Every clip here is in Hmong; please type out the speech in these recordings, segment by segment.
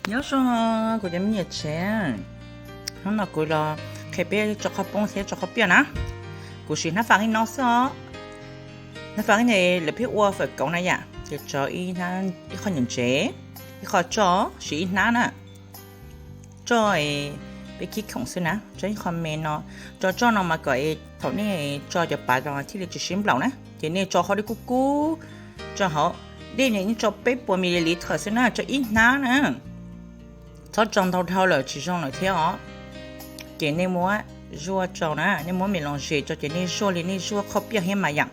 Nyob zoo kuv cov me nyuam tsev, hnub no kuv los qhia peb tso qhaub poob thiab tso qhaub piaj na. Kuv siv hnab fam li no xwb os. Hnab fam li lawv pheej ua fawm kauv na yom, ces tso ib qho nyuam ntsev, ib qho tsoj, siv ib hnab na. Tsoj peb khib khoom xwb na, tsoj ib qho me no. Tso tsoj no mas kom thaum nej tso cov pav los thiaj li tsis sib nplaum na. Ces nej tso qhov dej kub kub tso hauv, dej no nej tso peb puas mililitr xwb na, tso ib hnab na. Txhob tso ntau dhau lawm tsis zoo lawm thiab os. Ces nej muab zuaj tso na, nej muab me loos zes tso ces nej zuaj li nej zuaj qhaub piaj thiab mas yom.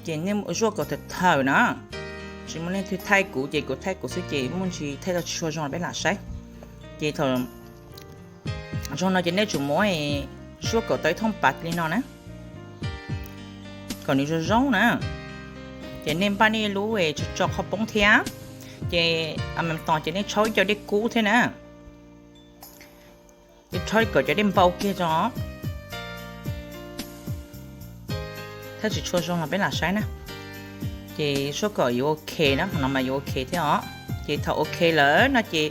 Ces nej zuaj kom thawm thawm na. Tsis muaj leej twg thaij kuv ces kuv thaij kuv xwb ces muaj ntsis thaij tau tsis tshua zoo los peb lam saib. Ces thaum zoo no ces nej tsum muab zuaj kom tau ib thooj pav li no na, kom nws zoo zoo na. Ces nej npaj nej lub tso tso qhaub poob thiab, ces a me tos ces nej tshaub ib co dej kub thiab na. Tshaub kom cov dej npau kiag tso, thaij tsis tshua zoo los peb lam saib na. Ces zuaj kom yuav ok na, qhov no mas yuav ok thiab os. Ces thaum ok lawm no ces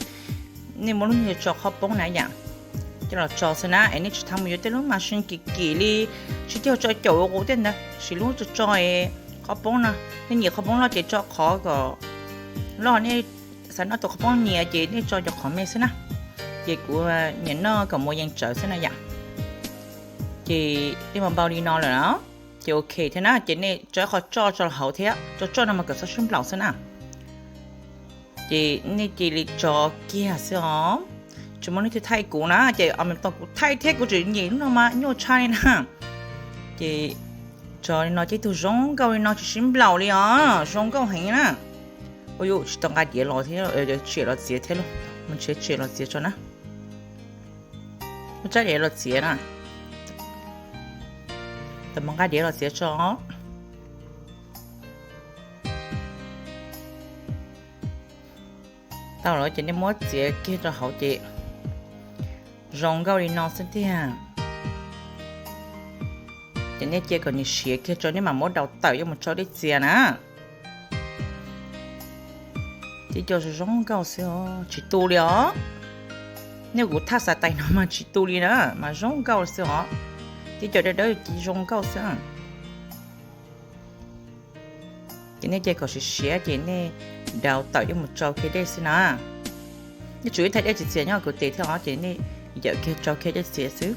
nej muab lub niag tso qhaub poob na yom, coj los tso xwb na, es nej tsis tau mus yuav tej lub mas sij kim kim li, tsis tau tso caum ua quv tej ntawd, siv lub tso tso qhaub poob no. Nej nyiam qhaub poob loj ces tso qhov kom loj, nej xav noj tus qhaub poob nyias ces nej tso cov qhov me xwb na. Ces kuv nyiam noj kom muaj yees tsawv xwb na yom. Ces dej mas npau li no lawm na, ces ok thiab na, ces nej tso ib qho tsoj tso hauv thiab, tso tsoj no mas kom txhob sib nplaum xwb na. Ces nej cia li tso kiag xwb os. Tsis muaj leej twg thaij kuv na, ces a me tos kuv thaij thiab, kuv tseem nyiam lub no mas nyuaj tshaj li na. Ces tso li no ces ib tug zoo nkauj li no tsis sib nplaum li os, zoo nkauj heev na. Ua yuav tsis tau nqa diav los thiab, tsiam los txiav thiab lauj, mus nrhiav tsiam los txiav tso na. Muab tsab diav los txiav na, tau mus nqa diav los txiav tso. Tau lawm ces nej muab txiav kiag rau hauv ces zoo nkauj li no xwb tiag. Ces nej cia kom nws siav kiag tso nej mam muab daus tawm yuav mus tso dej txias na. Tib co zoo zoo nkauj xwb os, tsis tu li os. Nej kuv thaj xav tais no mas tsis tu li na, mas zoo nkauj xwb os. Tib co dawb dawb ci zoo nkauj xwb. Ces nej cia kom siav siav ces nej daus tawm yuav mus tsau kiag dej xwb na. Nej tsuas ib thaj dej txias txias nyob kuv tes thiab os, ces nej yawm kiag tsau kiag dej txias xwb.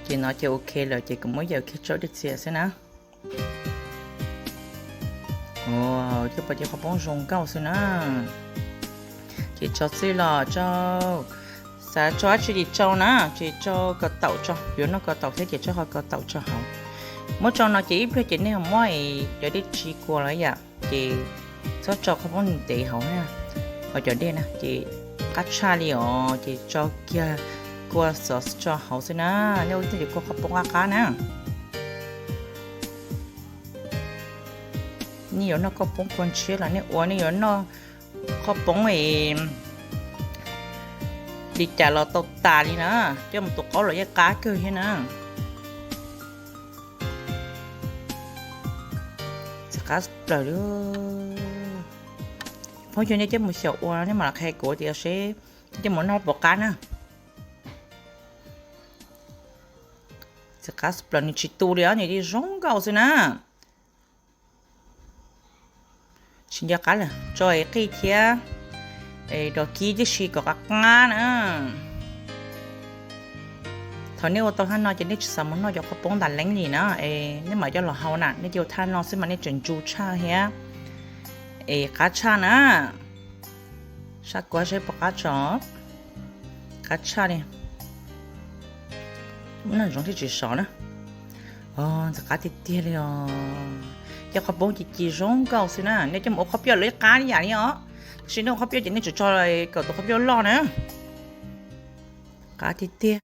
Ces no ces ok lawm ces kuv muab yawm kiag tsau dej txias xwb na. Coj pom ces qhov poob zoo nkauj xwb na. Ces tso txij los tsau, xav tso dab tsi ces tsau na, ces tsau ko taum tso, yuav noj ko taum thiab ces tsau qhov ko taum tso hauv. Muab tsau no ces ib pliag ces nej muab cov dej tsis kua los yam, ces txhob tsau qhov poob ntev hauv na, ho cov dej na ces qab tshaj li os, ces tsau kiag kua xov tso hauv xwb na, nej ua tej ces kua qhov poob qab qab na. Nej yuav noj koj poob kua ntshiab los nej ua, nej yuav noj qhov poob li cas los tau tas li na, coj mus tus qaub los yeej qab kawg thiab na. Txiv qab plaws li. Phooj ywg nej coj mus xyaum ua nej mam li qhia kuv tias seb coj mus noj puas qab na. Txiv qab plaws nws tsis tu li os, nws li zoo nkauj xwb na. Tsis nco qab lawm, tso qij thiab dog kib tib si kom qab qab na. Thaum nej ua tau hnab no ces nej tsis xav mus noj cov qhov poob ntas leeb li na, nej mam coj los hau na, nej cia ua thaj no xwb mas nej tseem ntsu tshaj thiab es qab tshaj na. Sab kuv saib puas qab tso, qab tshaj li. Noj ntsoov thiaj tsis sov na. Ntxim qab tiag tiag li os. Cov qhov poob ci ci zoo nkauj xwb na, nej coj mus ua qhov piaj lawv qab ib yam li os. Tab sis nej ua qhov piaj ces nej tsum tso kom tus qhov piaj loj na. Qab tiag tiag.